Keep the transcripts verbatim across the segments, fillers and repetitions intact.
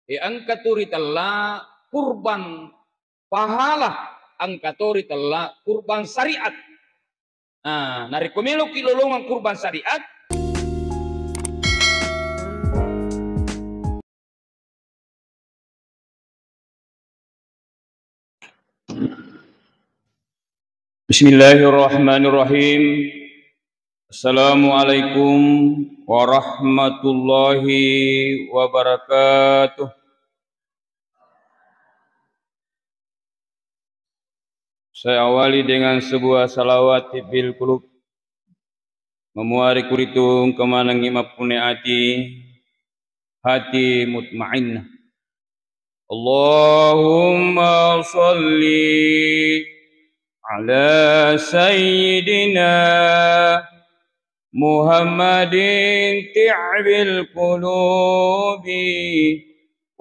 E, engka tu ritella kurban pahala, engka to ritella kurban syariat. Nah, narekko meloki lolongeng kurban syariat, Bismillahirrahmanirrahim. Assalamualaikum warahmatullahi wabarakatuh. Saya awali dengan sebuah salawat tibbil qulub. Memuari kuritu engka manengngi mappunai ati, hati mutmainnah. Allahumma salli ala sayyidina Muhammadin ti'bil qulubi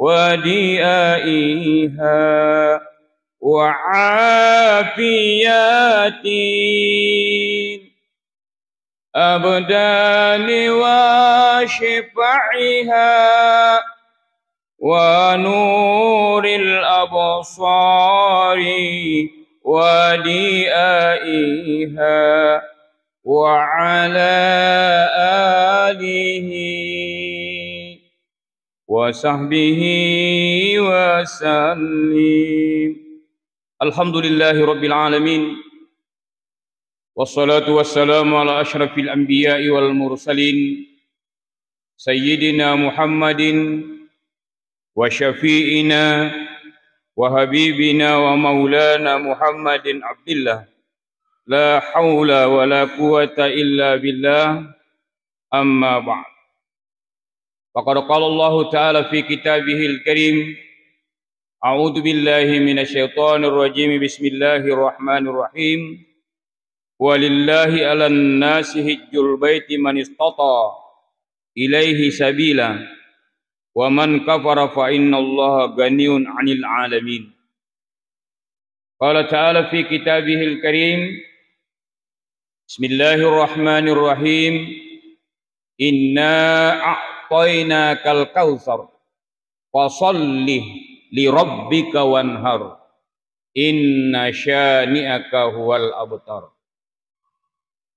wa diaiha wa afiyatin abdani wa syifaiha wa nuril absari wa diaiha wa ala alihi wa sahbihi wa sallim. Alhamdulillahi rabbil alamin. Wassalatu wassalamu ala asyrafil anbiya'i wal mursalin, sayyidina Muhammadin wa syafi'ina wa habibina wa maulana Muhammadin Abdillah. La haula wa la quwwata illa billah. Amma ba'd. Faqad qala Allahu ta'ala fi kitabihil karim, a'udzu billahi minasyaitonir rajim. Bismillahirrahmanirrahim. Walillahi 'alan nasi hijjul baiti man istata ilaihi sabila. Wa man kafara fa innallaha ghaniyun 'anil 'alamin. Qala ta'ala fi kitabihil karim, Bismillahirrahmanirrahim. Inna a'tainakal kautsar. Fasalli li rabbika wanhar. Inna syani'aka huwal abtar.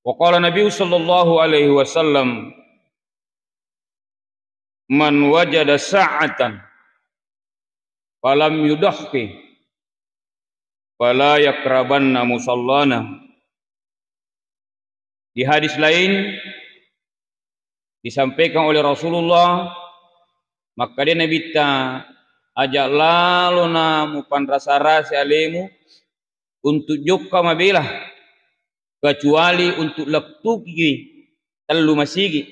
Wa qala Nabi sallallahu alaihi wasallam, man wajada sa'atan falam yudahhi fala yakrabanna musallana. Di hadis lain disampaikan oleh Rasulullah, makkeda Nabitta, aja lalona mupanrasa-rasa alemu untuk jokka mabela, kecuali untuk lettuki tellu masigi.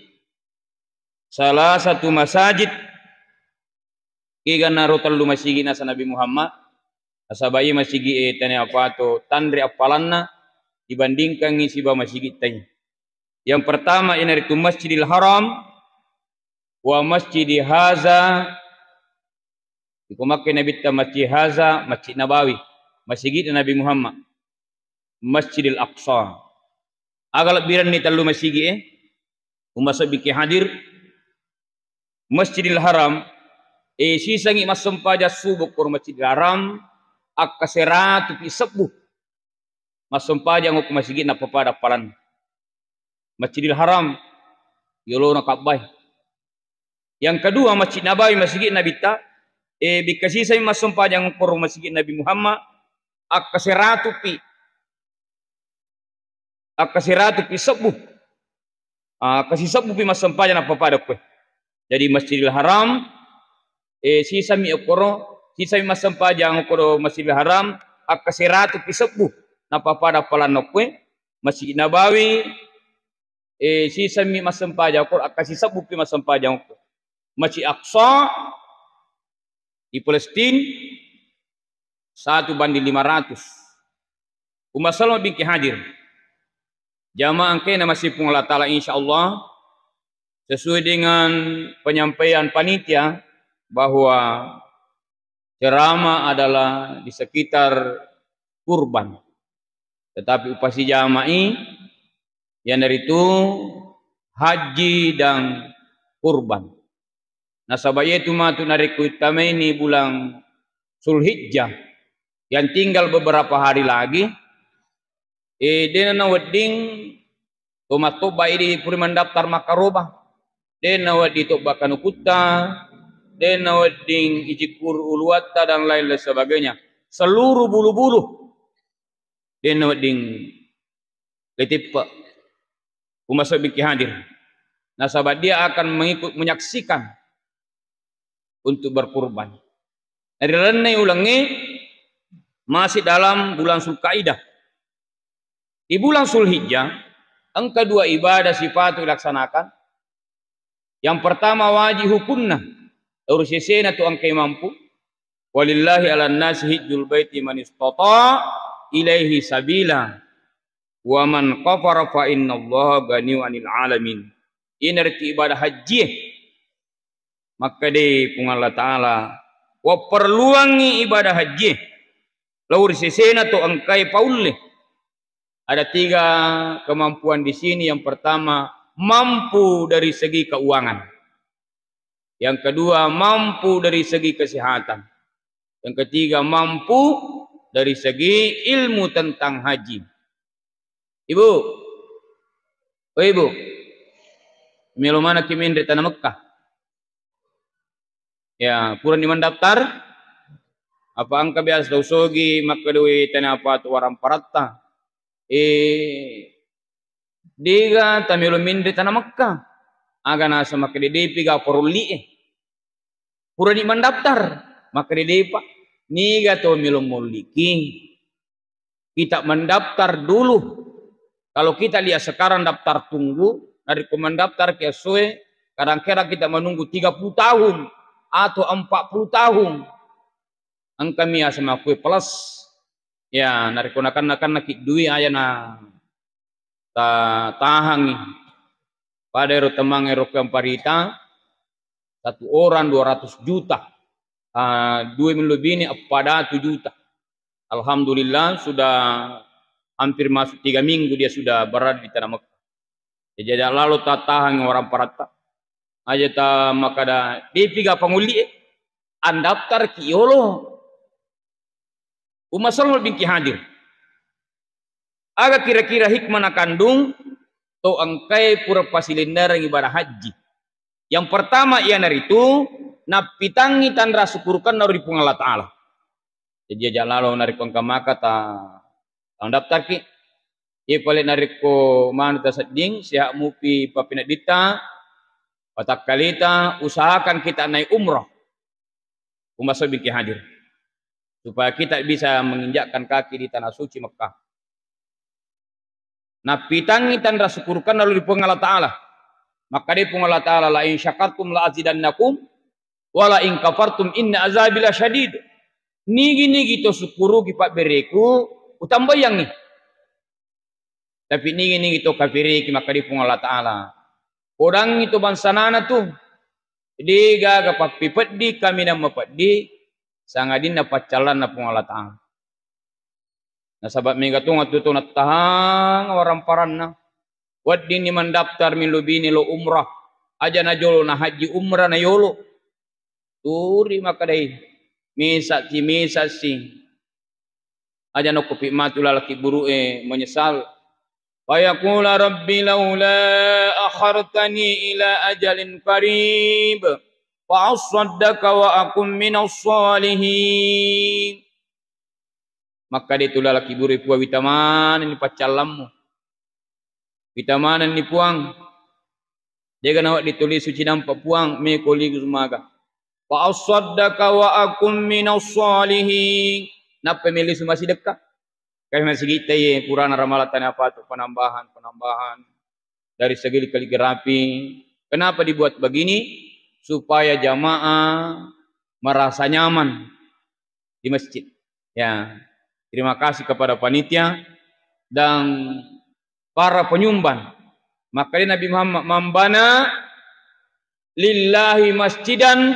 Salah satu masajid, kegana ro tellu masigi nasa Nabi Muhammad, nasaba iya masigi e tania pato tanre appalanna dibandingkangi siba masigi tai. Yang pertama iyanaritu Masjidil Haram wa Masjidi Haza. Iko makke Nabitta Masjid Haza, Masjid Nabawi, masigi Nabi Muhammad, Masjidil Aqsa. Aga lebbirenni tellu masigi e, umasabiki hadir, Masjidil Haram, e, sisangi massempajang subuh koro Masjidil Haram, akka seratu pi sebbu massempajang okko masigi nappapada appalan. Masjidil Haram, yolona Ka'bah. Yang kedua, Masjid Nabawi, masigi Nabitta, e, bikka sisami massempajang koro masigi Nabi Muhammad, akka seratu pi, akka seratu pi sebbu. Ah, kasi sebbu pi massempajang nappapada kue. Jadi Masjidil Haram, e, sisami okoro, sisami massempajang okoro Masjidil Haram, akka seratu pi sebbu nappapada appalanna kue. Masjid Nabawi, e, sisemmi massempajang okko, akka sisebbupi massempajang okko. Masjid Aqsa di Palestina, satu banding lima ratus. Umma salama bingki hadir. Jamaah engkae namasei Puang Allah Ta'ala, insya Allah, sesuai dengan penyampaian panitia bahwa ceramah adalah di sekitar kurban. Tetapi upasijamai iyanaritu haji dan kurban. Nasaba iyetu matu narekko ittamaini bulang Zulhijjah yang tinggal beberapa hari lagi, eh, dena nawedding to mattobba idi puri mendaftar makkaroba. Dena wedding tobba kanukutta, dena wedding ijikkur uluatta dan lain-lain sebagainya. Seluruh bulu-bulu dena wedding leteppa. Umasuk biki hadir. Nasaba dia akan mengikut menyaksikan untuk berkurban. Narilalenna ulengnge masih dalam bulan Zulkaidah. Di bulan Zulhijjah, engka dua ibadah sipatu ilaksanakan. Yang pertama wajib hukunna, urusesena tu engkai mampu. Walillahi ala nasi hijjul baiti man istata ilaihi sabila. Wa man kafara fa innallaha ganiyun anil alamin. Inarti ibadah haji. Makkeda Puang Allah Ta'ala, wapperluangngi ibadah haji lao ri sesena to engkai paulle. Ada tiga kemampuan di sini. Yang pertama, mampu dari segi keuangan. Yang kedua, mampu dari segi kesehatan. Yang ketiga, mampu dari segi ilmu tentang haji. Ibu, oh Ibu, melo manakki menre tana Mekah? Ya, purani mendaftar? Apa engka biasa tau sogi makkedoi tana apa tu waramparatta? Eh, dega tamelo menre tana Mekah. Aga nasa makkeda depi ga parolli e. Purani mendaftar, makkeda depa. Niga to melo molliki? Kita mendaftar dulu. Kalau kita lihat sekarang daftar tunggu, narekko mendaftar ki essoe, kadang-kadang kita menunggu tiga puluh tahun atau empat puluh tahun. Engkami asa makkue plus. Ya, narekko nakenna-kennaki dui aja na ta-, tahangi. Pada ero temang ero ke amparita, satu orang dua ratus juta. Ah, dua minggu lebih ini pada satu juta. Alhamdulillah, sudah hampir masuk tiga minggu dia sudah berada di tanah Mekah. Jadi, aja lalo tattahang waramparatta. Aja ta makkeda, depi ga pangulli e, andaftar ki yolo. Umma sallallahu bingki hadir. Aga kira-kira hikmah nakandung to engkae pura pasilennereng ibadah haji? Yang pertama iyanaritu nappitangngi tanra sukkurukenna ri Puang Allah Ta'ala. Jadi aja lalo narekko engka maka ta, ta daftarki. Iye pale narekko manu tasedding, sehat mupi papinedditta, patakkalita, usahakan kita naik umrah. Umma sallallahu bingki hadir. Supaya kita bisa menginjakkan kaki di tanah suci Mekah. Nappitangngi tanra sukkurukenna ri Puang Allah Ta'ala. Makkeda Puang Allah Ta'ala, "La in syakartum la azidannakum, wa la in kafartum inna azabi lasyadid." Nigi-nigi to sukkuruki pabbereku, utambayangngi. Tapi nigi-nigi to kafiriki, makkeda Puang Allah Ta'ala, podangngi to bangsanana tu, degaga pappipeddi, kaminang mapeddi, sangadinna paccallanna Puang Allah Ta'ala. Nasaba mega tongeng tu to nattahang waramparanna. Weddinni mendaftar millu bini lo umrah. Aja na jolo na haji umrah na yolo. Turi makkedai, mesassi, mesassi. Aja nokkopi matu lalaki buru'e menyesal. Fayaqula rabbi laula akhartani ila ajalin qarib fa assaddaqa wa akun minas salihin. Makkeda tu lalaki buru'e, Puang, wita manenni paccallammu. Wita manenni, Puang. Dega nawedding tuli suci nampa, Puang, meko lisu maga. Fa assaddaqa wa akun minas salihin. Nappa melisu masidekka. Kai masigitta iye purana ramalang tania patu penambahan, penambahan dari segi kaligrafi. Kenapa dibuat begini? Supaya jamaah merasa nyaman di masjid. Ya, terima kasih kepada panitia dan para penyumbang. Makkeda Nabi Muhammad, "Man bana lillahi masjidan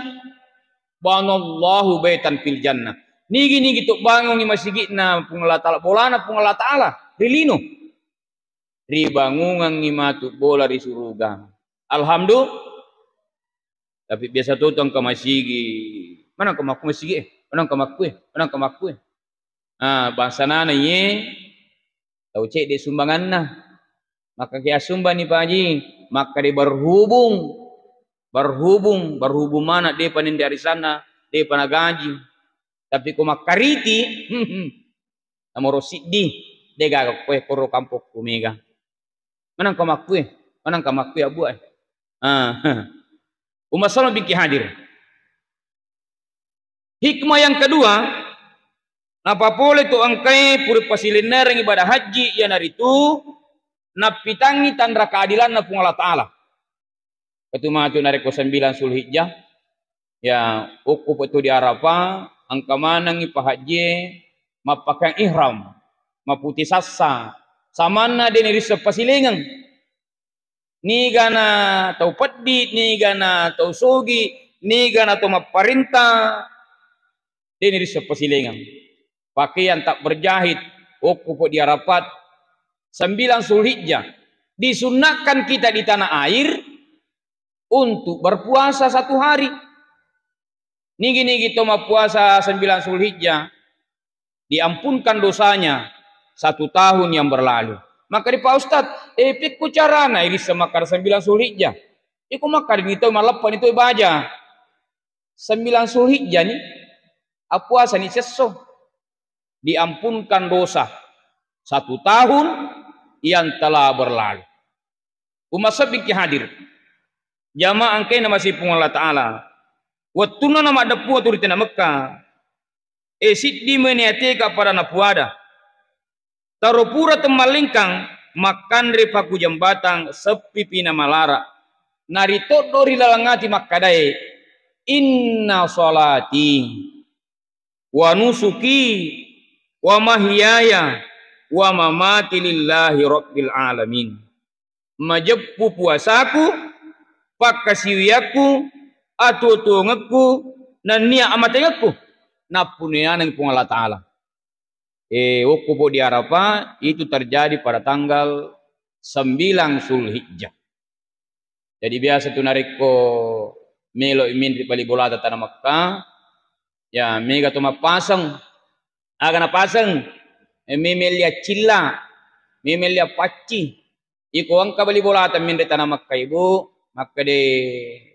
banallahu baitan fil jannah." Nigi-nigi tu bangungi masigi'na Puang Allah Ta'ala, bolana Puang Allah Ta'ala ri lino, ribangungangngi matu bola ri suruga. Alhamdulillah. Tapi biasa to tu engka masigi, mana engka makku masigi, eh? Mana engka makku, eh? Mana engka makku, eh? Ah, bangsana na iye tau cedde sumbanganna. Maka ki assumbani Pak Haji, makkeda berhubung, berhubung, berhubung mana depa nende arisanna, depa nagaji. Tapi ko makkariti, nomoro siddi, degaga koe koro kampokku mega. Manang ko makkue, manang ko makkue abbua, eh. Ah, umma salama bingki hadir. Hikmah yang kedua, napapole tu engkae pura pasilennereng ibadah haji, iyanaritu nappitangngi tanra keadilanna Puang Allah Ta'ala. Ketu matu narekko sembilan Zulhijjah, ya, okko pe tu di Arafah, engka manengngi pahajie mappakeang ihram, maputi sassa, samanna de' nirisseng pasilengeng. Nigana tau peddi, nigana tau sogi, nigana tau mapparenta, de' nirisseng pasilengeng. Pakaian tak berjahit, okko pe di Arafat, sembilan Zulhijjah. Disunnahkan kita di tanah air untuk berpuasa satu hari. Nigi-nigi to mappuasa sembilan Zulhijjah, diampunkan dosanya satu tahun yang berlalu. Maka di Pak Ustadz, eh, pekko carana irisseng makkada sembilan Zulhijjah? Iko makkada ni to malleppa ni to baja. Sembilan Zulhijjah ni, appuasa ni sesso. Diampunkan dosa satu tahun yang telah berlalu. Umma sebbingki hadir. Jamaah engkae namasei Puang Allah Ta'ala. Wettunna namaddeppu tu ri tana Mekka. E, siddi meni ateka pada napuada. Taro pura temmallingkang, makkanre paku jambatang, seppipi namalara. Naritoddo ri laleng ati makkadae, "Inna salati wa nusuki wa mahyaya wa mamati lillahi rabbil alamin." Majeppu puasaku, pakkasiwiakku, atuo-tuongekku, nennia amatengekku, nappuneaneng Puang Allah Ta'ala. Eh, okko po di Arafah itu terjadi pada tanggal sembilan Zulhijjah. Jadi biasa tu narekko melo i minri bali bolata tana Mekka, ya, mega to mappaseng. Aga napaseng? Eh, memelli accilla, memelli appacci. Iko engka bali bolata minri tana Mekka, Ibu, makkede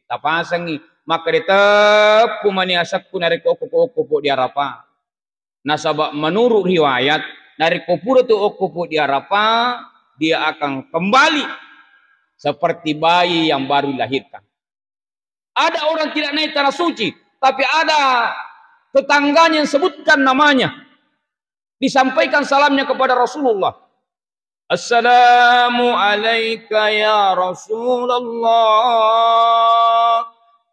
tapasengi, makkede teppu mani asekku narekko okko-okko po di Arafah. Nasaba menurut riwayat, narekko pura tu okko po di Arafah, dia akan kembali seperti bayi yang baru dilahirkan. Ada orang tidak naik tanah suci, tapi ada tetangganya yang sebutkan namanya, disampaikan salamnya kepada Rasulullah. Assalamu alaika ya Rasulullah.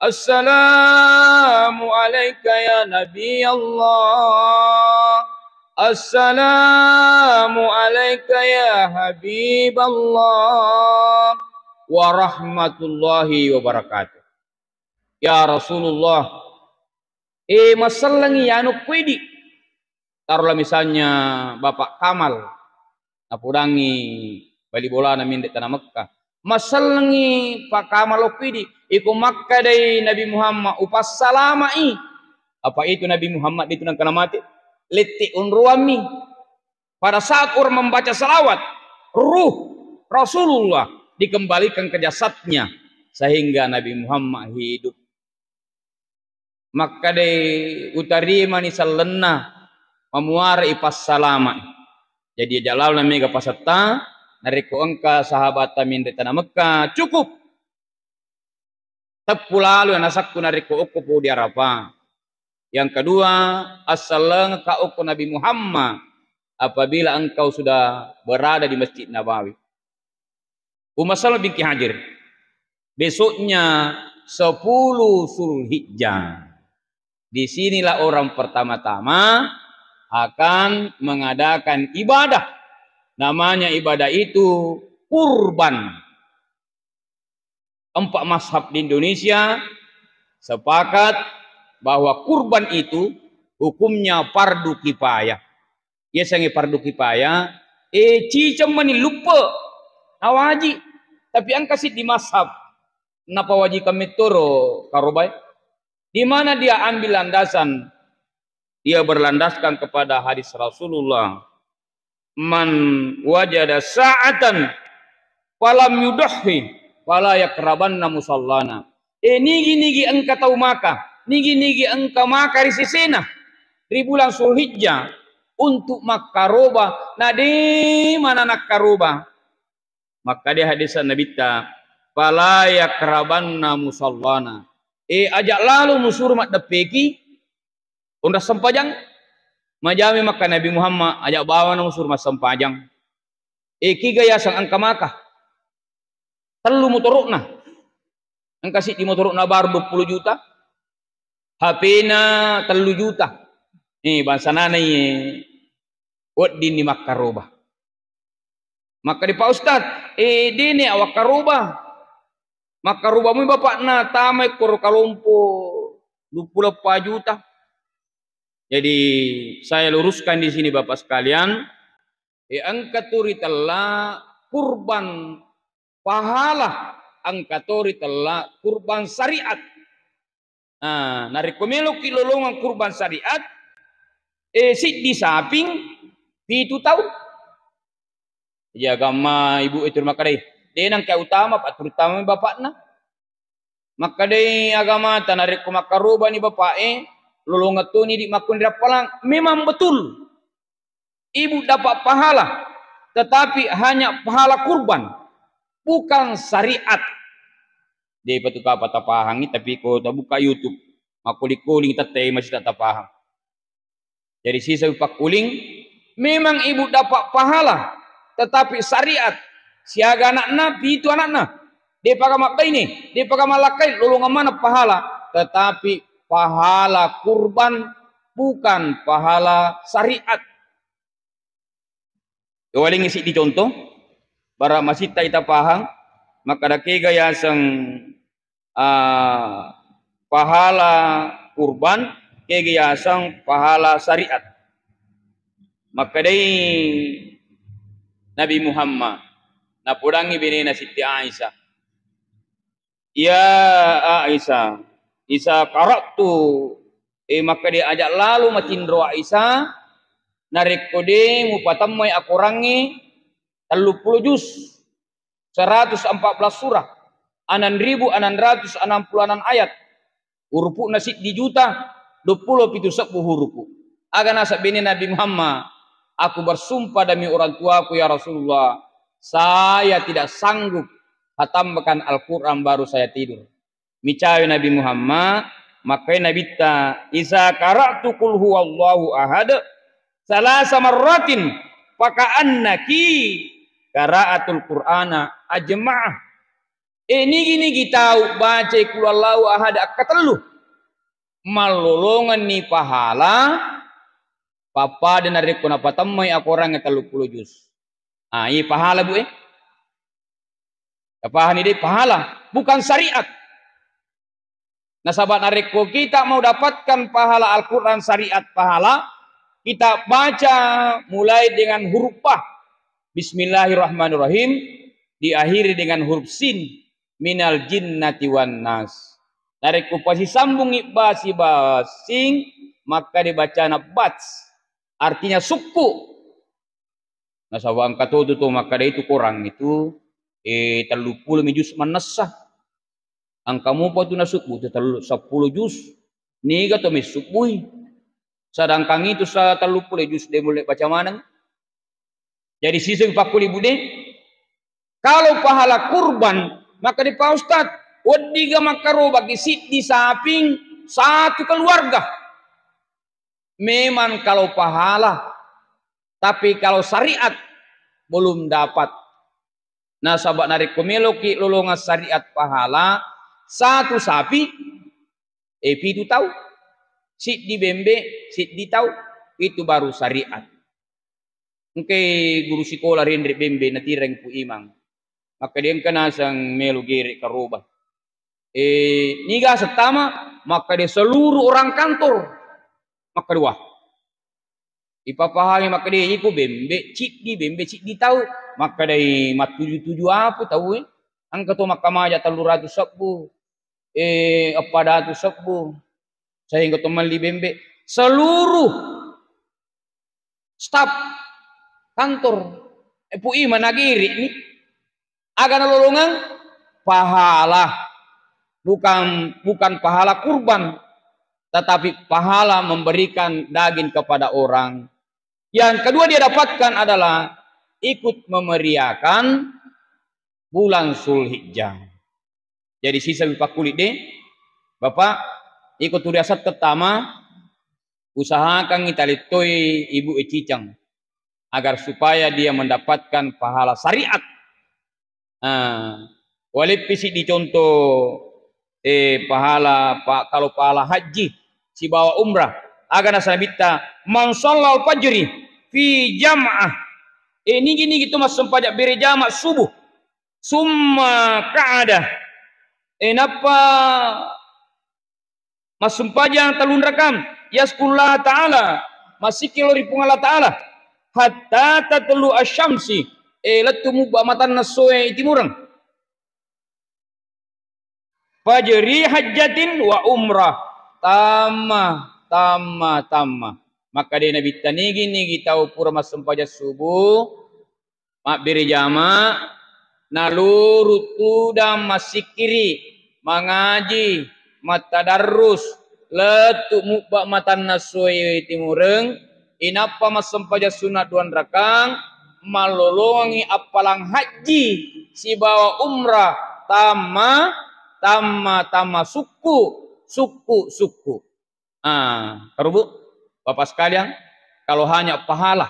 Assalamu alaika ya Nabi Allah. Assalamu alaika ya Habib Allah. Wa rahmatullahi wa barakatuh. Ya Rasulullah, eh, masellengi anu kuidi. Taruhlah misalnya Bapak Kamal, napudangi bali bolana minre tana Mekka. Masellengi Pak Kamal okko idi, iko makkadai Nabi Muhammad, upassalamai. Apa itu Nabi Muhammad itu nangkana mate? Lette onroammi. Pada saat orang membaca salawat, ruh Rasulullah dikembalikan ke jasadnya sehingga Nabi Muhammad hidup. Makkadai utarimani sellenna, mamuara ipassalamai. Jadi aja lalona mega pasetta, narekko engka sahabatta minre tana Mekka, cukup. Teppu lalo nasakku narekko okko po di Arafah. Yang kedua, assellengekka okko Nabi Muhammad apabila engkau sudah berada di Masjid Nabawi. Umma Salma binti Hajar. Besoknya sepuluh Zulhijjah. Di sinilah orang pertama-tama akan mengadakan ibadah. Namanya ibadah itu kurban. Empat mazhab di Indonesia sepakat bahwa kurban itu hukumnya fardu kifayah. Yasengnge fardu kifayah, eh, ciceng mani luppe, nawaji. Tapi engka siddi mazhab, napawajikang mettoro karobae. Di mana dia ambil landasan? Dia berlandaskan kepada hadis Rasulullah, "Man wajada sa'atan falam yudahhi fala yakrabanna musallana." Eh, nigi-nigi engka tau maka, nigi-nigi engka maka ri sesena ri bulan Zulhijjah untuk makkaroba, na de mana nakkaroba. Makkeda hadis Nabitta, "Fala yakrabanna musallana." Eh, aja lalo musuru maddeppeki onrang sempajang. Majami makka Nabi Muhammad, aja bawang musuru massempajang. Eh, kiga yaseng engka maka? Tellu motoro'na. Engka siddi motoro'na baru dua puluh juta. H P-na tellu juta. Eh, bangsa nanai weddinni makkaroba. Makkeda, "Pak Ustaz, eh, dene awakkaroba." Makkaroba mui bapakna, tamai koro kalompo dua puluh empat juta. Jadi, saya luruskan di sini, Bapak sekalian, eh, engka tu ritella kurban pahala, engka to ritella kurban syariat. Nah, narekko meloki lolongeng kurban syariat, eh, siddi saping, pitu tau. Iya, agamma ibu itu makkedai, de nengka utama, Pak, terutama bapakna. Makkedai agamata, narekko makkarobani bapa'e, lolongeng toni di makkuni rappalang. Memang betul, ibu dapat pahala, tetapi hanya pahala kurban, bukan syariat. Depa tu kapa tapahangi, tapi ko tabuka YouTube, makkuling-kuling tette masih tak tapahang. Jadi sisa pakkuling, memang ibu dapat pahala, tetapi syariat, siaga anakna, pitu anakna, depa ga mabbaine, depa ga mallakkai, lolongeng maneng pahala, tetapi pahala kurban, bukan pahala syariat. Walengngi siddi contoh, bara masitta ita pahang, makkeda kega yaseng, ah, pahala kurban, kega yaseng pahala syariat. Makkedai Nabi Muhammad, napodangngi benena Siti Aisyah, "Ya Aisyah, iza qara'tu," eh, makkeda aja lalo matinro Aisyah, narekko de mupatemmai akorangnge telluppulo juz, seratus empat belas surah, enam ribu enam ratus enam puluh enam ayat, hurupu'na siddi juta, dua puluh pitu sebbu hurupu. Aga naseng bene Nabi Muhammad, "Aku bersumpah demi orang tuaku, ya Rasulullah, saya tidak sanggup hatamkan Al-Quran baru saya tidur." Micawe Nabi Muhammad, makkai Nabitta, "Iza qara'tu qul huwallahu ahad salasa marratin, faka'annaki qara'atul Qur'ana ajma'ah." Eh, nigi-nigi tau bacai qul huwallahu ahad akkatellu, mallolongenni pahala, pappada narekko napatemmai akorangnge telluppulo juz. Ah, iye pahala, Bu, eh. Tapahani deh, pahala, bukan syariat. Nasaba narekko kita mau dapatkan pahala Al-Quran syariat pahala, kita baca mulai dengan huruf ba, Bismillahirrahmanirrahim, diakhiri dengan huruf sin, minal jinnati wan nas. Narekko pasisambungi ba siba sin, maka dibacana bats, artinya sukku. Nasaba engka to tu to makkeda itu korang itu, eh, telluppulo mi juz mannessa. Engka mupa tu nasubbu tu tellu, seppulo juz. Niga to messubbui? Sedangkan itu sa telluppulo juz de mulle baca maneng. Jadi siseng pakkuli bude, kalau pahala kurban, maka di Pak Ustaz, weddiga makkarobaki siddi saping satu keluarga. Memang kalau pahala, tapi kalau syariat belum dapat. Nasaba narekko meloki lolongang syariat pahala, satu sapi, eh, pitu tau. Siddi bembe, siddi tau, itu baru syariat. Engkai guru sikola renre bembe, natireng Pu Imang. Makkeda engka naseng melo gere karoba. Eh, niga settama? Makkeda seluruh orang kantor. Makkeda, wah. Ipapahangi makkeda, iko bembe ciddi, bembe ciddi tau. Makkedai mattuju-tuju apa tau, eh? Engka to makkamaja tellu ratu sebbu, eh, eppa datu sebbu, sehingga to melli bembe. Seluruh staf kantor F U I managiri ni. Aga nalolongeng? Pahala. Bukan, bukan pahala kurban, tetapi pahala memberikan daging kepada orang. Yang kedua dia dapatkan adalah ikut memeriahkan bulan Zulhijjah. Jadi sisa mi pakkulit de, Bapak, iko tu riaseng tettama, usahakan italettoi Ibu e Ciceng agar supaya dia mendapatkan pahala syariat. Ah, waleppi siddi contoh, eh, pahala, pa-, kalau pahala haji sibawa umrah, aga nasaba Nabitta, "Man shallal fajri fi jam'ah." Eh, nigi-nigi tu massempajang bere jama subuh. Summa qa'ada. Eh, nappa massumpajang tellunrakang, yazkurullaha ta'ala, massikkiri lao ri Puang Allah Ta'ala, hatta tatlu asyamsi, eh, lettu mubba matanna essoe itimureng. Fajri hajjatin wa umrah. Tamma, tamma, tamma. Makkeda Nabitta, nigi-nigi tau pura massempajang subuh, mabbere jama, naluru tudang massikkiri, mangaji, mattadarrus, lettu mubba matanna essoe timureng, inappa massempajang sunna duanrakang, mallolongengngi appalang hajji sibawa umrah, tamma, tamma, tamma, sukku, sukku, sukku. Ah, karubu, Bapak sekalian, kalau hanya pahala,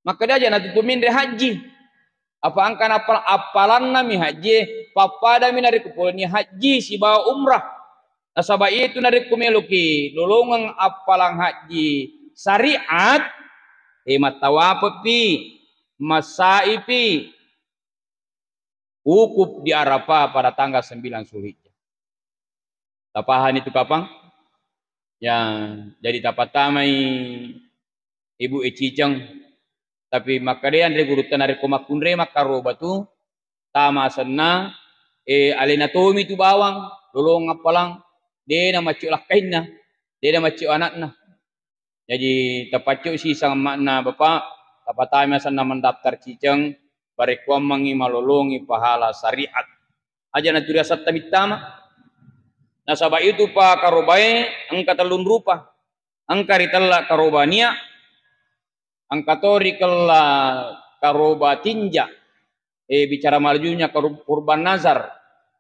makkeda aja natutu minre hajji. Apa engka nappa-, appalanna mi hajji, pappada mi narekko poleni hajji sibawa umrah. Nasaba itu narekko meloki lolongeng appalang hajji syariat, eh, mattawapepi, massaipi, wukuf di Arafah pada tanggal sembilan Zulhijjah. Tapahani tu kapang? Ya, jadi tapatamai Ibu e Ciceng. Tapi makkedai anre gurutta, narekko makkunrai makkaroba tu, tama asenna, eh, alena tomi tu bawang, lolong appalang, de namaccio lakkainna, de namaccio anakna. Jaji, tapacco'i siseng amma'na, Bapak, tapatami asenna mendaftar Ciceng, barekkuammengngi malolongi pahala syariat. Aja naturi asetta mittama. Nasaba itu pakarobae engka tellung rupa. Engka ritella karoba nia, engka to rikella karoba tinja. Eh, bicara malajunya karu-, kurban nazar.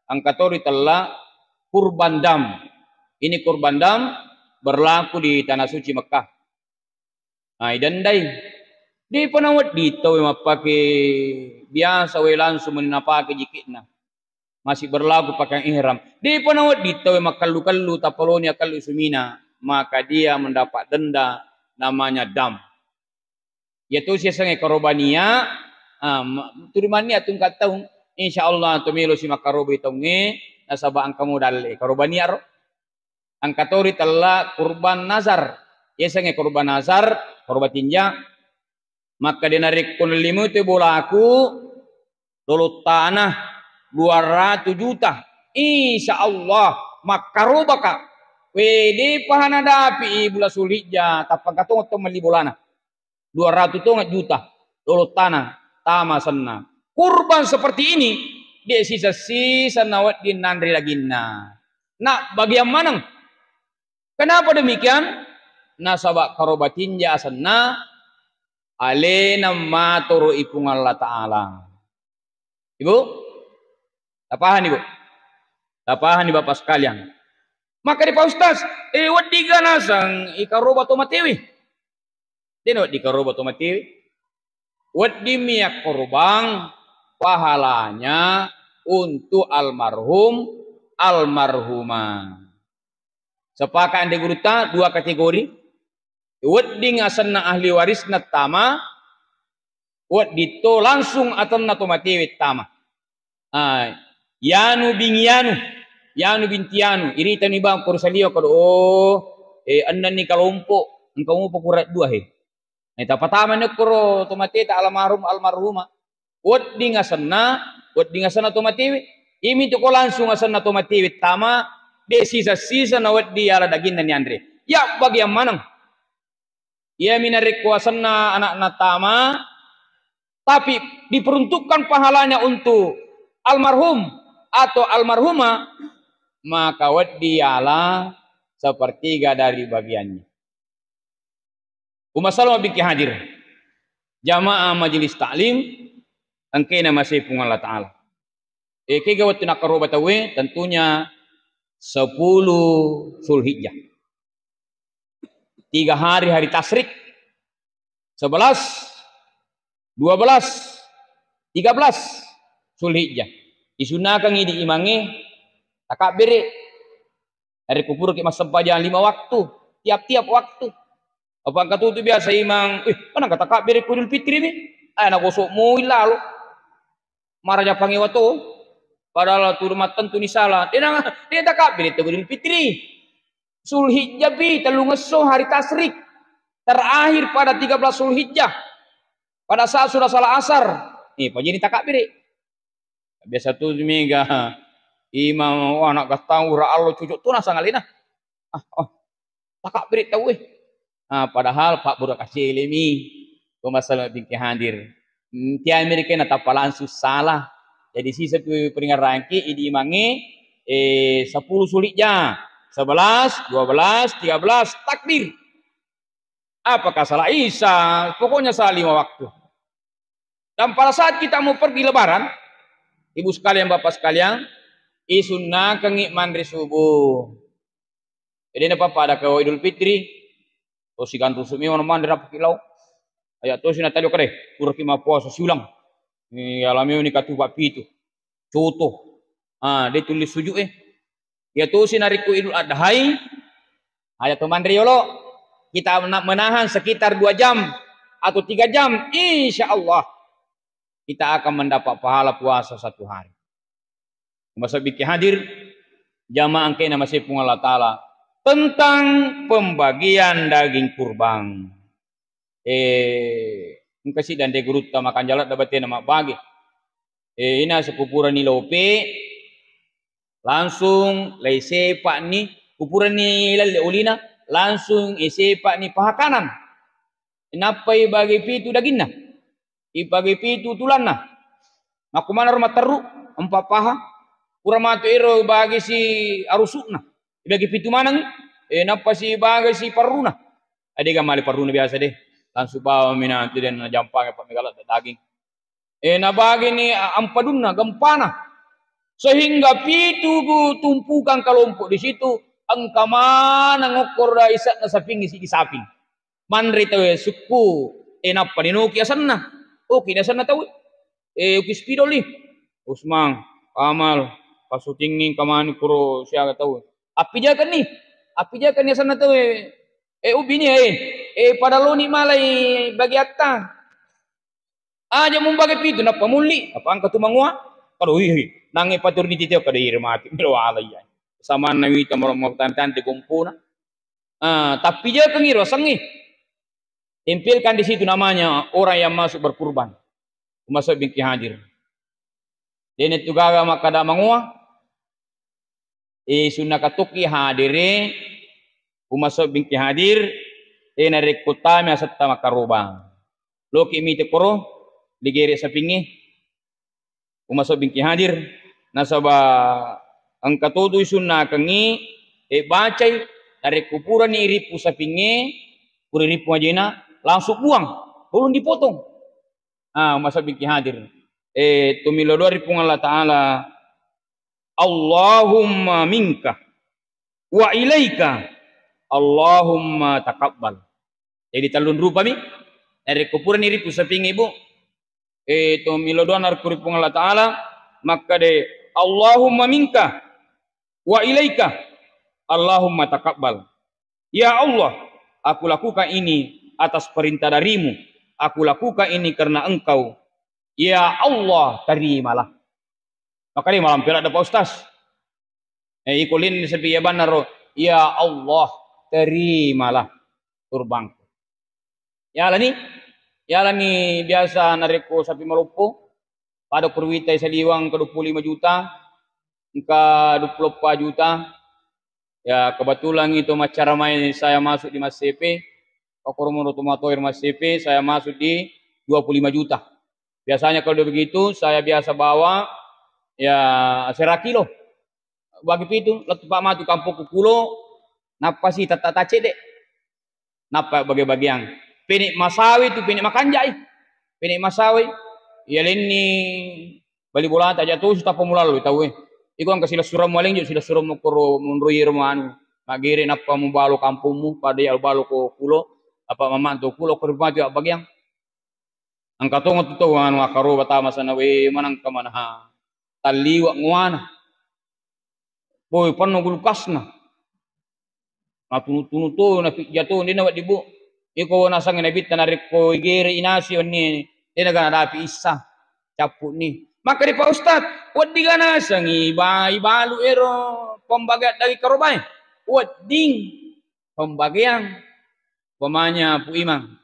Engka to ritella kurban dam. Ini kurban dam berlaku di Tanah Suci Mekah. Nah, idendai. Depa nawedding tauwe mappake biasa wae, langsung meni napake jiki'na. Masih berlaku pakaian ihram. Depa nawedding tauwe makkellu-kellu, tapaloni akkellu sumina, maka dia mendapat denda namanya dam. Iyatu siasengnge karoba nia, ah, ma-, turi mannia tungka taung, insya Allah to melo si makkarobai taungnge, nasaba engka mo dalle karoba nia ro. Engka to ritella kurban nazar. Yasengnge kurban nazar, karoba tinja. Makkeda narekko nellimui tu bolaku, lolo tanah dua ratu juta, insya Allah makkarobaka. We, depaha nadapi i bula Sulhijja, tappa engka tongeng to melli bolana. Dua ratu tongeng juta, lolo tanah, tama senna. Kurban seperti ini, de sisa-sisa nawedding nanre daginna. Nah, bagian maneng. Kenapa demikian? Nasaba karoba tinja asenna, alena matoro i Puang Allah Ta'ala. Ibu? Tapahani, Bu? Tapahani, Bapak sekalian? Maka di Pak Ustaz, eh, wedding ga naseng ikaroba to matewe? Dena wedding karoba to matewe. Wedding mi yakkorobang pahalanya untuk almarhum, almarhumah. Sepakat ande gurutta dua kategori. Wedding asenna ahli warisna tama, wedding to langsung atenna to matewe tama. Ah, Yanu bin Yanu, Yanu binti Yanu, iritani bang ko ri saliweng ko, oh, eh, ennenni kalompo, engka mupa kura dua he. Eh, tapatama ni koro to mateta almarhum, almarhumah. Wedding asenna Wedding asenna to matewe. Imi tu ko langsung asenna to matewe tama, de sisa-sisa na wedding yala daginna ni anre. Ya bagian maneng. Iyami narekko asenna anakna tama, tapi diperuntukkan pahalanya untuk almarhum atau almarhumah, maka wedding yala sepertiga dari bagiannya. Umma salama bingki hadir. Jamaah majelis taklim, engkaina masih Puang Allah Ta'ala. Eh, kega wettu nakkaroba tauwe, tentunya sepuluh Zulhijjah. Tiga hari, hari tasyrik, sebelas, dua belas, tiga belas Zulhijjah. Isunnakangngi idi imangnge takabbere. Narekko puraki massempajang lima waktu, tiap-tiap waktu. Apa engka tutu biasa imang, "Eh, mana kata kabbere ko Idul Fitri mi?" Eh, nagosok moi lalo. Maraja pangewa to. Padahal tu mattentu ni salah. Dia nang, dia takabbere to Idul Fitri. Zulhijjah pi, tellungesso hari tasyrik. Terakhir pada tiga belas Zulhijjah. Pada saat sudah salat asar. Eh, pajini takabbere. Biasa tu mega imang, "Oh, anak gattang ura allo cucuk tu nasang alena." Ah, oh, takabbere tauwe. Ah, padahal Pak Bura Kasele mi. Ko masalah bingki hadir. Hmm, tiap Amerika na tappa langsung salah. Jadi sisa tu peringaranki idi imangnge, eh, sepuluh Zulhijjah. Sebelas, dua belas, tiga belas, takbir. Apakah salat Isya? Pokoknya salat lima waktu. Dan pada saat kita mau pergi lebaran, ibu sekalian, bapak sekalian, isunnakangngi manre subuh. Jadi, napa pada ke Idul Fitri, to siganrung sumi manre rapaki lao. Aya to sina tadi kare, puraki mappuasa siulang. Ni alami ni katupa pitu. Coto. Ah, de tulis suju eh. Iya tosi narekko Idul Adhai, aja to manre yolo, kita mena-, menahan sekitar dua jam atau tiga jam, insya Allah kita akan mendapat pahala puasa satu hari. Maksud biki hadir, jamaah engkaina masih Puang Allah Ta'ala, tentang pembagian daging kurban. Eh, engka sidang de gurutta makanjala da batena mabbage. Eh, ina sekupurani lope, langsung lai sepa'ni, kupurani lalle ulina, langsung isepa'ni paha kanan. Nappai bage pitu daginna, ibage pitu tulanna. Makkumanaro matterru, empa paha. Pura matu ero bage si arusu'na, ibage pitu maneng, eh, nappa si bage si parruna. Adega male parruna biasa de, langsung bawa mina tu den najampangi pa megala daging. Eh, nabagini a-, ampadunna, gempana. Sehingga pitu bu-, tumpukan kelompok di situ, engka maneng okkoro da isa'na sapingngi sigi saping. Manre tauwe sukku, eh, nappa ninoki asenna. Oki ni asenna tauwe. Eh, uki spidoli. Usmang, Kamal, pasutingngi kamani kuro siaga tauwe. Appijakenni, appijakenni asenna tauwe. Eh, ubini, eh, eh, pada loni malai bagiatta. Aja mumbage pitu, nappa mulli, apa engka tu mangua. Kado, ih, nange paturni titio, kado, ih, mati, melo ala iya. Samanna wita, maro, maro tante-tante gompona. Ah, tapi jakengi ro sengi. Tempelkan di situ namanya orang yang masuk berkurban. Masuk bingki hadir. Dene tu gaga makkada mangua. Eh, sunna katokki hadere, umaso bingki hadir, eh, narekko tami asetta makkarobang. Loki mite koro, digere sapingnge, umaso bingki hadir, nasaba engka totu isunnakengngi, eh, bacai, narekko purani irippu sapingnge, pura irippu ajena, langsung buang, belum dipotong. Ah, umaso bingki hadir. Eh, tumilo doa ri Puang Allah Ta'ala, Allahumma minka wa ilaika, Allahumma taqabbal. Jadi tellung rupami. Narekko purani rippu sapingnge, Bu, eh, to milo doa narekko ri Puang Allah Ta'ala, makkade, Allahumma minka wa ilaika, Allahumma taqabbal. Ya Allah, aku lakukan ini atas perintah darimu. Aku lakukan ini karena Engkau. Ya Allah, terimalah. Makanya malam perak dapat Ustaz. Eh, iko lin sepi ya banaro. Ya Allah, terimalah kurbanku. Yalani, yalani biasa narekko sapi maloppo, Pada kuruwitai saliweng engka dua puluh lima juta, engka dua puluh empat juta. Ya, kebetulan itu maccara mai saya masuk di Massepe, pakoro moro tomatoa ri Massepe, saya masuk di dua puluh lima juta. Biasanya kalau begitu, saya biasa bawa, ya, sera kilo. Bagi pitu, lettu pa matu kampokku kulo, nappa si tetta tacedde. Nappa bage-bageang. Pene masawi tu, pene makanjai. Pene masawi, iya lenni bali bolata aja tu, tappa mulallo tau e. Iko engka silessureng mualeng jo, silessureng mukoro munroi ro anu. Magere nappa mubalo kampungmu, pada ya balo ko kulo, apa mamanto kulo, ko matu ya bageang. Engka tongeng tu tau anu akkaroba tama sana, we manengka manaha talliwa nguana. Boy, penno gulkasna. Natunu-tunu to, napijja to, dena wedding bu. Iko nasengnge nabitta narekko igere inasi wenni, dena gana dapi issa. Cappu ni. Maka di Pak Ustaz, wedding ga nasengi ba-, ibalu ero pembagian daging karobae. Wedding pembagian. Umpamanya Pu Imang,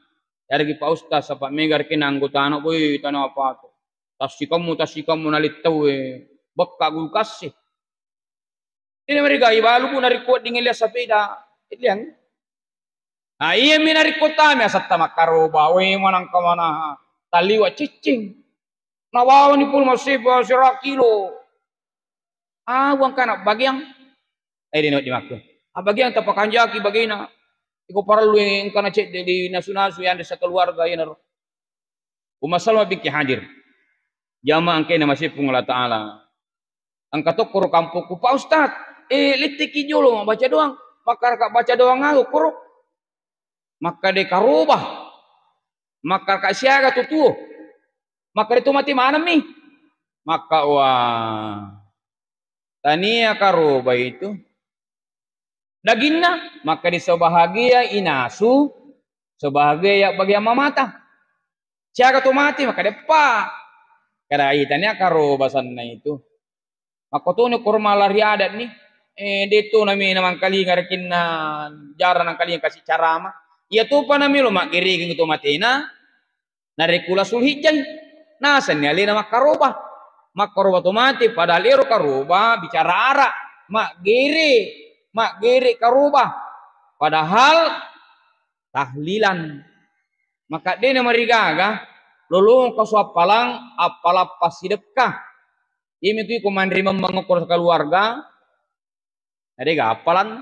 yaregi Pak Ustaz, sapa mega rekena anggotana, boy, tana apa to. Tassikammu, tassikammu nalittau e, bekka gulkas e. Ini mereka ibalu bu narekko wedding lias sepeda, liang. Nah, iya mi narekko tami asatta makkaroba, we manengka manaha talliwa ciccing. Nawawani pole massipa sera kilo. Ah, uang kana bagiang. Eh, dino di makku. Ah, bagiang tapakanjaki bagina. Iko parellu engkana cedde di nasu-nasu yang desa keluarga ina ro. Umma Salma binti Hadir. Jamaah engkae namasei Puang Allah Ta'ala. Engka tokkoro kampokku, "Pak Ustaz, eh, letteki jolo mabbaca doang." Makkaraka baca doang aga koro. Makkade karoba. Makkaraka siaga tu tuo. Makkade tu mate maneng mi. Makka, wah. Tania karoba itu. Daginna, makkade sebahagia inasu, sebahagia ya bagian mamata. Siaga tu mate, makkade pa. Kada itania karoba sanna itu. Makkotoni korma lari adat ni. Eh, de tu nami namangkalinga rekinna jarang nangkalinga kasi carama. Iya tu pa namilo maggerigeng tu matena. Narekko la Sulhijjai, nasenni alena makkaroba. Makkaroba to mate, padahal ero karoba bicara ara, maggere, maggere karoba. Padahal tahlilan. Maka dena marigaga, lolong kasu appalang, appalang passidekka. Iyami tu iko manre memmeng okko keluarga, Nah, dega appalang.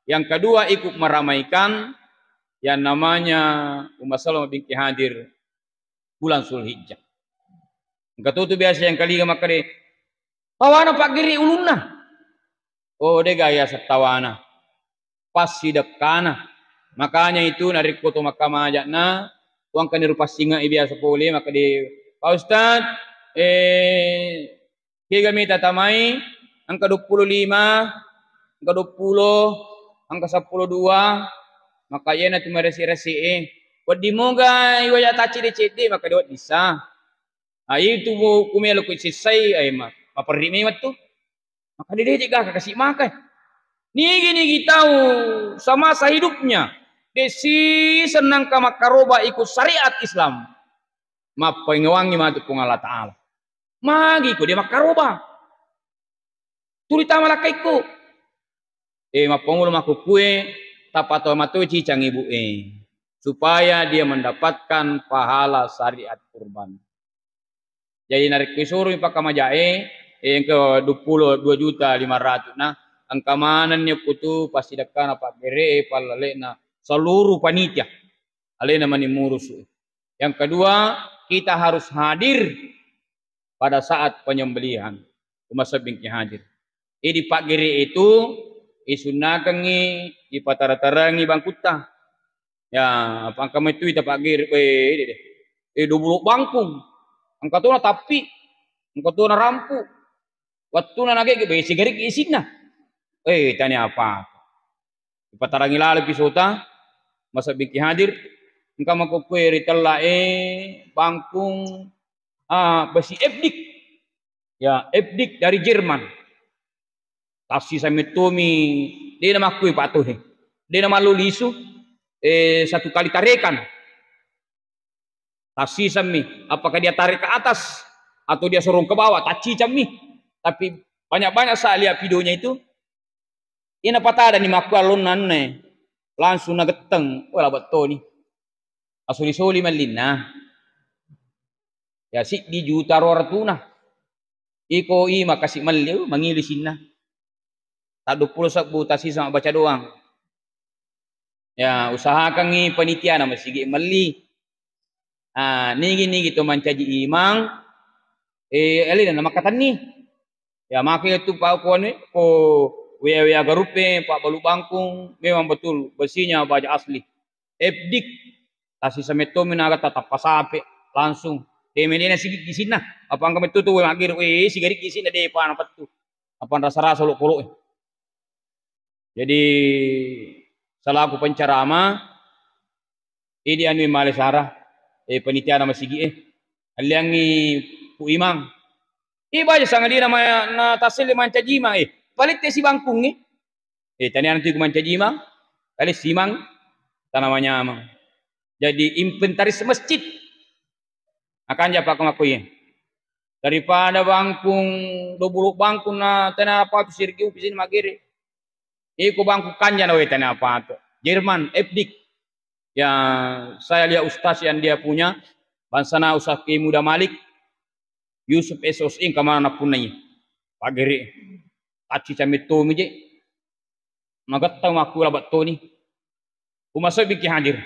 Yang kedua, ikut meramaikan yang namanya Umma Salamah binti Hadir bulan Zulhijjah. Engka tu, tu biasa yang kaliga makkeda, "Tawana paggiri ulunna." Oh, dega ya setawana. Passidekkana. Makanya itu narekko to makkamajakna, uangkani rupassingai biasa pole, makkeda, "Pak Ustaz, eh, Kega mita tamai, engka duappulo lima, engka duappulo, engka seppulo dua, maka iyana tu maresi-resi e. Wedding moga iwaja taccedde-cedde, maka de wedding sa. Ah, itu ku, ku melo ku sissai, ai ma-, maperri memang tu. Maka de, de, de, gaka kasi makai. Nigi-nigi tau semasa hidupnya, de si senang ka makkaroba ikut syariat Islam. Mappaingewangi matu Puang Allah Ta'ala. Magi ko de makkaroba. Tuli tama lakkaikku. Eh, mappamulo makkukkue, tapatoa matoi cicang ibu e, supaya dia mendapatkan pahala syariat kurban. Jadi narekko isuroi pakkamajae, eh, engka duappulo dua juta lima ratus na, engka manenni okko tu passidekkana paggere e, pallale'na seluruh panitia, alena mani murusu. Yang kedua, kita harus hadir pada saat penyembelihan. Umma Salamah binti Hadir. Jadi paggere itu isunnakengi, ipatara-tarangi bangkutta. Ya, apa engka mettu ita paggere, eh, ini deh. Eh, dua puluh bangkung. Engka tona tapi, engka tona rampu. Wattuna nagege, besi gariki isinna. Eh, tani apa? Ipatarangi lalo pisota, Umma Salamah binti Hadir, engka makkukue ritella e bangkung, ah, besi F D I K. Ya, F D I K dari Jerman. Tassisa mettomi, de namakkui patuhe. De namallu lisu, eh, satu kali tarekan. Tassisammi, apakah dia tarik ke atas? atau dia sorong ke bawah, taccicammi. Tapi banyak-banyak saya lihat videonya itu, ina patadani makkuallonna anne, langsung nagetteng, wah, labe' toni. Asoli-soli mellinna. Ya, siddi juta ro ratuna. Iko i makasi melli, uh, mangili sinna. Tadduppulo sebbu tasisa mabbaca doang. Ya, usahakangngi panitiana masigi melli. Ah, nigi-nigi to mancaji imang, eh, alena namakkatenni. Ya, maka itu pa ko anu, ko wea-wea garuppe, pabbalu bangkung, memang betul besinya baja asli. Epdik, tasisa mettomi naga tatappa sape, langsung. Temedena sigi gisinna, apa engka metto tu wea maggere, eh, sigari gisinna de pa napettu. Apa rasa-rasa lo polo. Jadi, selaku penceramah, idi anu male sara, eh, panitiana masigi, eh. Alliangngi Pu Imang. Ibaja sangadina ma-, na taselle mancaji imang, eh. Palette si bangkung, eh. Eh, tania nanti ku mancaji imang, kali simang, tana manyamang. Jadi, inventaris masjid. Makanja pa ko makkuye. Daripada bangkung, dua puluh bangkung na tena apa tu sirgi upisin magere. Iko bangkung kanja na wetana apa tu. Jerman, Epdik. Ya, saya lihat ustaz yang dia punya, bangsana Ustaz Ki Muda Malik, Yusuf S O S I, engka mana napunnai. Pagere. Tacci camettomi je. Magatta makku labe' toni. Umasebbiki hadir.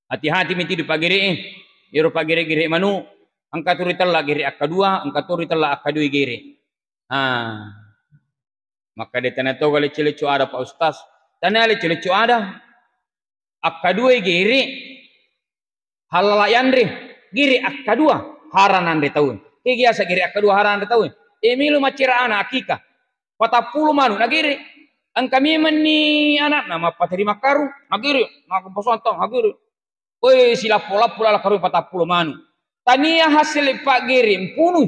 Hati-hati miti di pagere e. Ero pagere-gere manu. Engka tu ritella gere akkadua, engka tu ritella akkadua gere. Ah. Maka de tana to lecce-lecce ada Pak Ustaz. Tana lecce-lecce ada. Akkadua gere. Halala yanre, gere akkadua, harang nanre tauwe. Kegi asa gere akkadua harang nanre tauwe. E melo maccera ana akika. Patappulo manu nagere. Engka memenni anakna mappaterima karung, nagere, makkupasantang, nagere. Oi, silappo-lappo lala karung patappulo manu. Tania hasil paggere mpunu.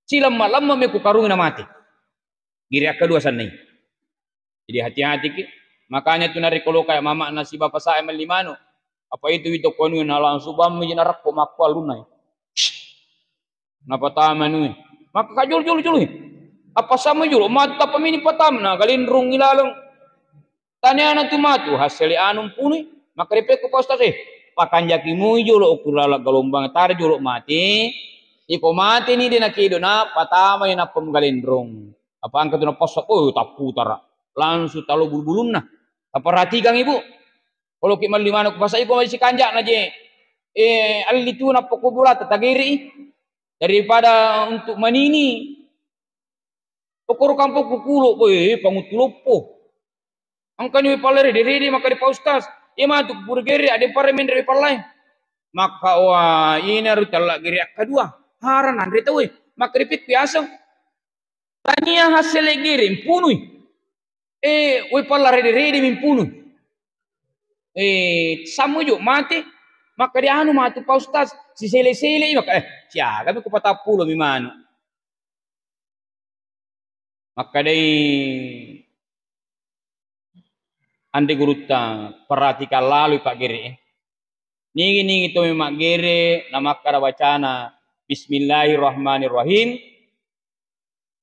Silemma-lemma me ku karung na mate. Gere akkadua sannai. Jadi hati-hati ki. Makanya tu narekko loka mama nasi bapa sae melli manu. Apa itu wito konu na langsung bammi jena rakko makko alunna. Napatama nui. Maka kajul jul jul. Apa sama jul mata pamini patama na galindrung ilaleng. Taniana tu matu hasele anu punui. Maka ripekku pa ustaz e. Pakanjaki mui jolo ukurala galombang tare jolo mati. Iko mati ni dena kido na patama na pemgalindrung. Apa angka tu napassa, oh, tapputara. Langsung talo bulu-bulunna. Taperhatikan, Ibu. Kalau ki melli manuk pasai ko masih kanjak na je. Eh, alli tu napoko bola tatagiri. Daripada untuk manini. Pokoro kampung kukulo, boy, panguttu loppo. Angkani pallere dede maka di Pak Ustaz. Iya matu pura gere ade pare menre pallai. Maka wa ina ru talla gere akkadua. Haran anre tawe. Maka di pikku aseng. Tania hasele gere mpunui. Eh, woi palla rede-rede mimpunui. Eh, sammu jo mate. Maka di anu matu Pak Ustaz, sisele-sele maka, eh, siaga mi ku patappulo mi manu. Makkedai anre gurutta, perhatikan laloi paggere e. Nigi-nigi to maggere namakkada bacana Bismillahirrahmanirrahim.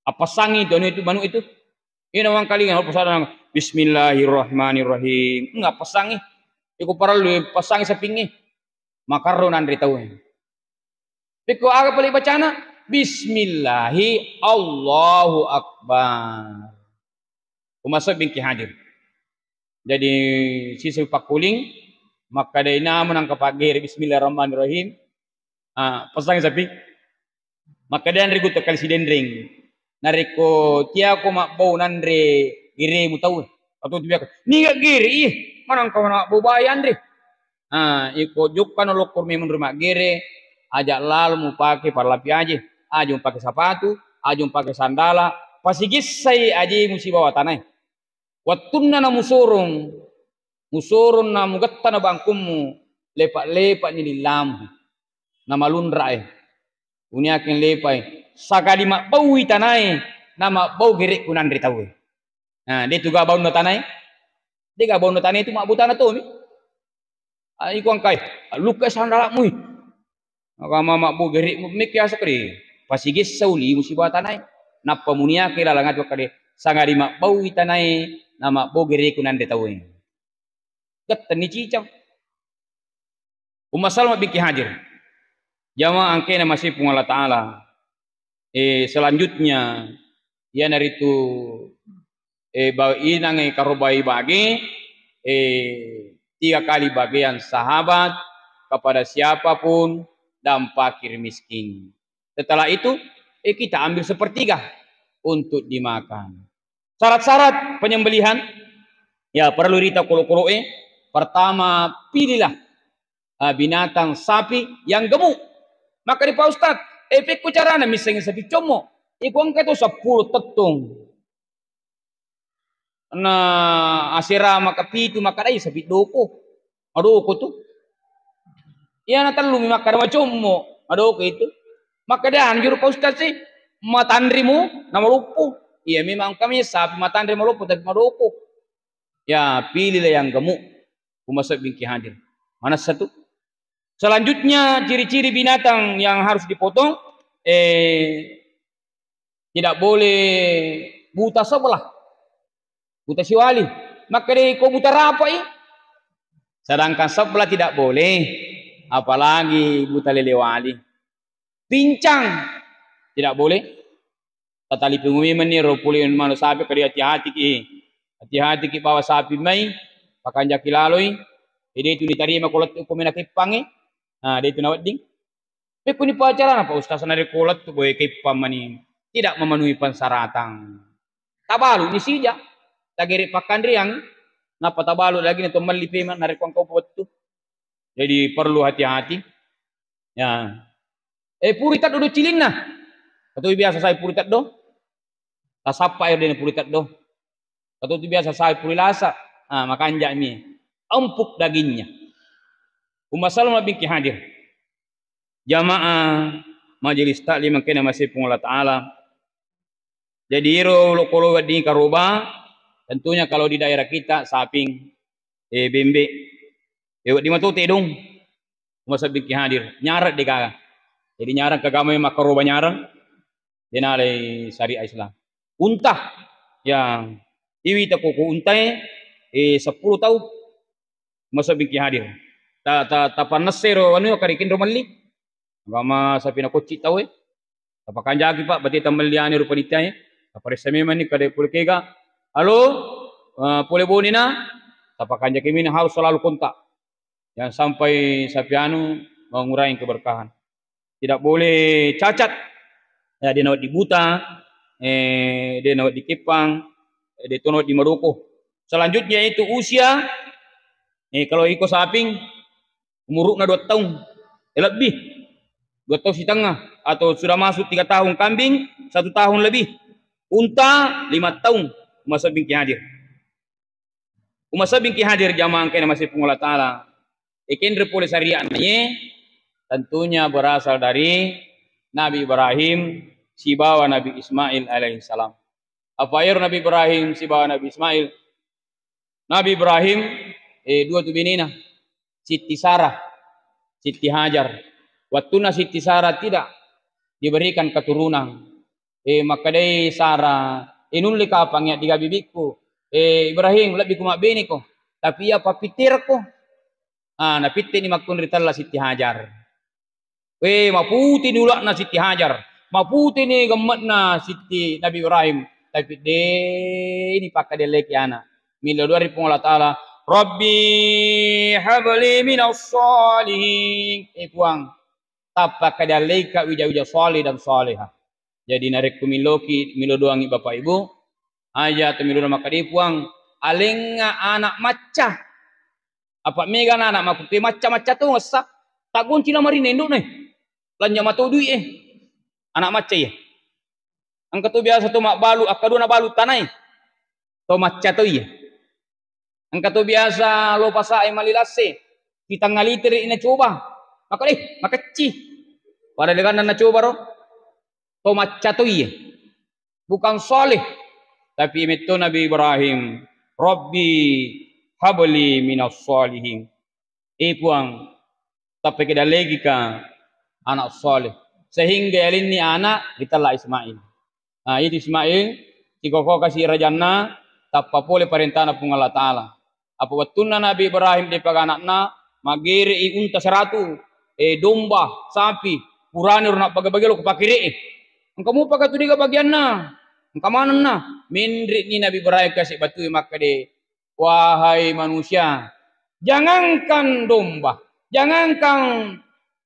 Appassangi tu anu itu, manu itu. Ina wangkalinga, apa sadana, Bismillahirrahmanirrahim. Enggak passangi. Iko parellu passangi sapingi. Makarro nanre tau. Pekko aga pale bacana? Bismillahi Allahu Akbar. Umasuk bingki hadir. Jadi siseng pakkuling, makkadai namu nangka paggere Bismillahirrahmanirrahim. Ah, pasang sapi. Makkadai anre gutta kali sidenreng. Narekko tiako mabbau nanre geremu tau. Atau tu biaka, niga gere, ih, manangka mana mabbau bai anre. Ah, iko jokkano lokkor memeng ri maggere, aja lalo mupake parlapi aje, aja mupake sapatu, aja mupake sandala, pasigissai ajemu sibawa tanae. Wettunna namusorong, musorong namugettana bangkummu, lepa-lepani lillamu. Namalunrae. Uniakeng lepai. Sakali mabbaui tanae, namabbau gerekku nanre tauwe. Nah, de tu gabaunna tanae. De gabaunna tanae tu mabbau tana tomi. Ah, iko engkai, lukkai sandalamu. Maka mama bu gere mu mekki asa kade. Pasigessa uli musibah tanae. Nappa muniake lalang atu kade. Sangari mabbaui tanae, na mabbo gereku nande tauwe. Gettenni cicang. Umma Salma binti Hadir. Jamaah engkae namasei Puang Allah Ta'ala. Eh, selanjutnya, iyanaritu, eh, ba-, inangnge karobai bage, eh, tiga kali bagian sahabat kepada siapapun dan fakir miskin. Setelah itu, eh, kita ambil sepertiga untuk dimakan. Syarat-syarat penyembelihan, ya, perlu rita kolo-koloe. Pertama, pilihlah, ah, binatang sapi yang gemuk. Maka di Pak Ustaz, eh, pekko carana missengi sapi commo. Iko engka tu seppulo tettong. Na asera maka pitu, maka dai sapi doko. Madoko tu. Iyana tellumi makkada macommo, madoko itu. Makkada anu juru Pak Ustaz sih, matanrimu na maloppo. Iya memang kami sapi matanri maloppo tapi madoko. Ya, pilihlah yang gemuk. Umma Salma binti Hadir. Mana satu? Selanjutnya ciri-ciri binatang yang harus dipotong, eh, tidak boleh buta sebelah. Buta siwali. Makkadai ko buta rapai. Sedangkan sebelah tidak boleh, apalagi buta lelewali. Pincang tidak boleh. Tatalipi mumemenni ro pole manu sapi, kadi hati-hati ki. Hati-hati ki bawa sapi mai, pakanjaki laloi. Jadi itu diterima ko lettu ko mena keppangi. Nah, dia itu nawedding. Pekkuni pacarana, Pak Ustaz, narekko lettu boe keppang mani tidak memenuhi persyaratan. Tabalu ni sija, tagere pakkanreang, nappa tabalu lagi na to melli pema narekko engka wettu. Jadi perlu hati-hati. Ya. Eh, puri teddo do cilinna. Atau biasa saya puri teddo. Tasappa ero dena puri teddo. Atau tu biasa saya puri lasa. Ah, makanjak mi. Empuk dagingnya. Umma Salma binti Hadir. Jamaah majelis taklim engkae namasei Puang Allah Ta'ala. Jadi ero lo-, kolo wedding karoba, tentunya kalau di daerah kita saping, eh, bembe, eh, wedding mato tedong. Umma Salma binti Hadir, nyarang de gaga. Jadi nyarang kagama yang makkaroba nyarang, denalai syariat Islam. Unta, ya, iwi tako ko untae, eh, seppulo tau. Umma Salma binti Hadir. Ta, ta, tapannessero anu karikin ro melli. Agama sapi na kocci tau e. Tapakanjaki, Pak, berarti tamelli anu ro panitiae. Taparessa memang ni kada pole kega. Halo, eh, pole Bone na. Tapakanjaki mini harus selalu kontak. Jangan sampai sapi anu mengurangi keberkahan. Tidak boleh cacat. Ya, de nawedding buta, eh, de nawedding keppang, eh, de to nawedding madoko. Selanjutnya itu usia, eh, kalau iko saping, umurukna dua tahun, eh, lebih, dua tahun setengah, atau sudah masuk tiga tahun, kambing satu tahun lebih, unta lima tahun, Umma Salma binti Hadir. Umma Salma binti Hadir, jamaah engkae namasei Puang Allah Ta'ala. Ikenre pole syariat na ye, tentunya berasal dari Nabi Ibrahim sibawa Nabi Ismail alaihissalam. Apa ero Nabi Ibrahim sibawa Nabi Ismail? Nabi Ibrahim, eh, dua tu benena, Siti Sarah, Siti Hajar. Wattunna Siti Sarah tidak diberikan keturunan, eh, makkedai Sarah, eh, nulle kapang ya diga bibikku, eh, Ibrahim, lebbi ku mabbeneko, tapi iya pappittirekko. Ah, napittini makkunri tella Siti Hajar. We, maputini ula'na Siti Hajar, maputini gemme'na Siti Nabi Ibrahim, tapi de ni pakkadellaiki ana. Millau doa ri Puang Allah Ta'ala, "Rabbi habli minas shalihin." Eh, Puang, tappakkadellaika wija-wija saleh dan salehah. Jadi narekko milloki, millo doangi Bapak Ibu, aja tu millo makkeda, Puang, alengnga anak macca. Apa mega anak makkuke macca-macca to ngessa, taggonci la marinna indo'na. Lanja mato duit e. Anak macca iya. Engka to biasa to mabbalu, akkadua nabalu tanai. To macca to iya. Engka to biasa lo pasae malilasse, fitang liter nacoba. Maka, eh, makecci. Pada deganna nacoba ro. To macca to iya. Bukan saleh. Tapi metto Nabi Ibrahim, "Rabbi habli minas shalihin." Eh, Puang, tappekedallegika anak soleh. Sehingga yalenni anak ritella Ismail. Nah, itu Ismail, cikoko kasi rajanna, tappa pole parentana Puang Allah Ta'ala. Apa wettunna Nabi Ibrahim depaga anakna, maggere'i unta seratu, eh, domba, sapi, purani ro nabbage-bage lo ko pakkere'e. Engka mupa katu dega bagianna, engka manenna. Menre'ni Nabi Ibrahim kasi batui makkede, "Wahai manusia, jangankan domba, jangankan,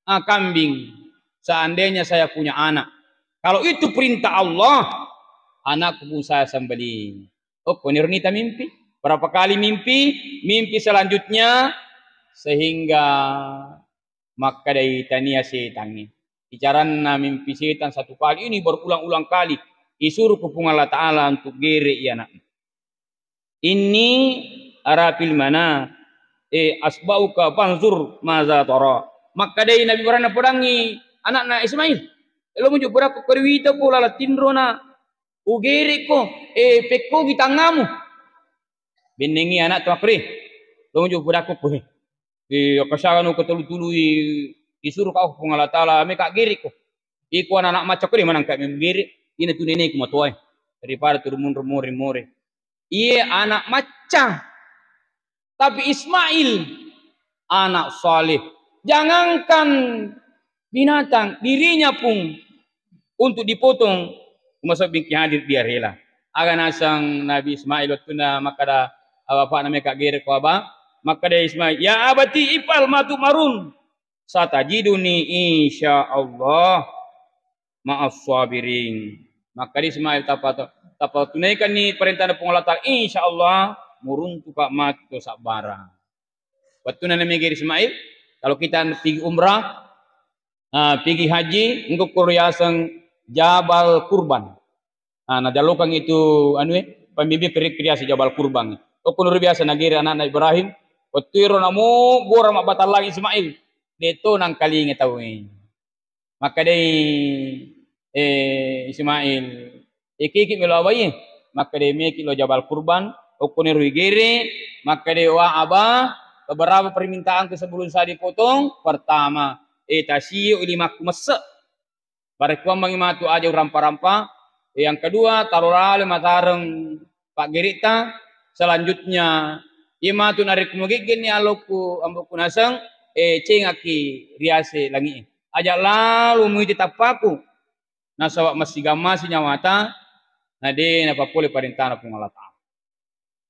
ah, kambing, seandainya saya punya anak, kalau itu perintah Allah, anakku pun saya sembelih." Oh, koniro nita mimpi. Berapa kali mimpi, mimpi selanjutnya, sehingga makkedai tania setangnge. Icaranna mimpi setan satu kali, ini berulang-ulang kali. Isuruh ku Puang Allah Ta'ala untuk gere'i anakmu. "Inni ara fil mana, eh, asba'uka fanzur maza tara." Makkedai Nabi Ibrahim napodangi anakna Ismail, "Lo muju puraku kori wita ko lala tinrona, ugere'ko, eh, pekkogi tangamu." Bennengi anak tu makkede, "Lo muju puraku ko, eh, eh, akkasaga no ko tulu-tului, isuruh kau Puang Allah Ta'ala, me ka gere'ko." Iko anak-anak macca ko de manang ka mem gere, ina tu neneku matoae. Daripada turun munrung more-more. Iye anak macca. Tapi Ismail anak saleh. Jangankan binatang, dirinya pun untuk dipotong, termasuk bingki hadir dia rela. Aga naseng Nabi Ismail wettunna makkeda bapakna meka gere ko aba, makkeda Ismail, "Ya abati if'al ma tu'marun, satajiduni insyaallah ma'as sabirin." Makkeda Ismail, "Tapa-, tapatunaikanni parentana Puang Allah Ta'ala, insyaallah muruntuka matu to sabbarang." Wettunna namegeri Ismail, kalau kita pigi umrah, ah, pigi haji, engka ko riaseng Jabal Kurban. Ah, najallokang itu, anu, eh, pembimbing keri-, kriasi Jabal Kurban. Okko nuru biasa nagere anakna Ibrahim, wettu ero namo gora mabbatallang Ismail, deto nangkalinga tau, eh. Makkedai, eh, Ismail, "Ikiki melo abaye?" Makkedai, "Meki lo Jabal Kurban, okko nero igere." Makkedai, "Wa aba, beberapa permintaanku sebelum saya dipotong. Pertama, eh, tasio limakku messe. Barekkuammengi matu aja urampa-rampa. Eh, yang kedua, taro lale matareng paggerita. Selanjutnya, iya matu narekko mugeggenni alokku, ambokku naseng, eh, cengakki riase langi'e. Aja lalu muiti tappaku, nasaba massigammasi nyawata, na de napappole parentana Puang Allah Ta'ala."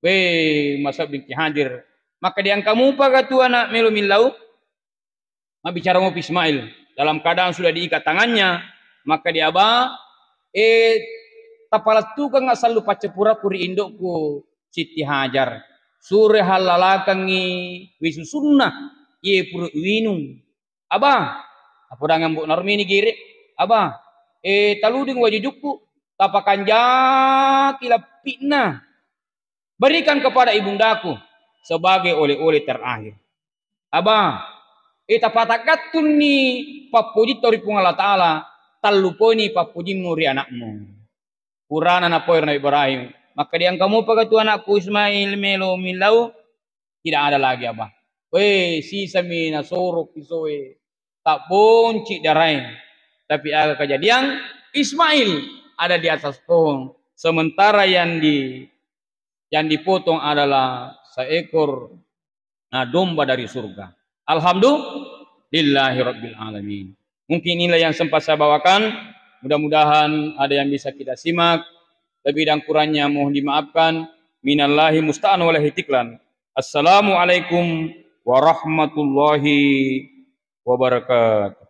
We, masabbingki hadir. Makkeda, "Engka mupa ga tu anak melo millau?" Mabbicara mopi Ismail. Dalam keadaan sudah diikat tangannya, makkeda, "Aba, eh, tapalettukeng asallu paccappuraku ri indokku Siti Hajar. Sure hallalakengngi wi susunna, iye pura winung." "Aba," apodang ambo narmini gere, "Aba, eh, taluding wajujukku, tapakanjaki lappi'na. Berikan kepada ibundaku sebagai oleh-oleh terakhir." "Aba, eh, tapataggattunni pappojitta ri Puang Allah Ta'ala, tallupoini pappojimmu ri anakmu." Purana napoiro Nabi Ibrahim, makkeda, "Engka mupa ga tu anakku Ismail melo millau?" "Tidak ada lagi, Aba." We, sisami nasoro pisoe, tabbonci darae. Tapi aga kejadian, Ismail ada di atas pohon, sementara yang di, yang dipotong adalah seekor, nah, domba dari surga. Alhamdulillahirabbil alamin. Mungkin inilah yang sempat saya bawakan. Mudah-mudahan ada yang bisa kita simak. Lebih dan kurangnya mohon dimaafkan. Minallahi musta'an walaihi tiklan. Assalamualaikum warahmatullahi wabarakatuh.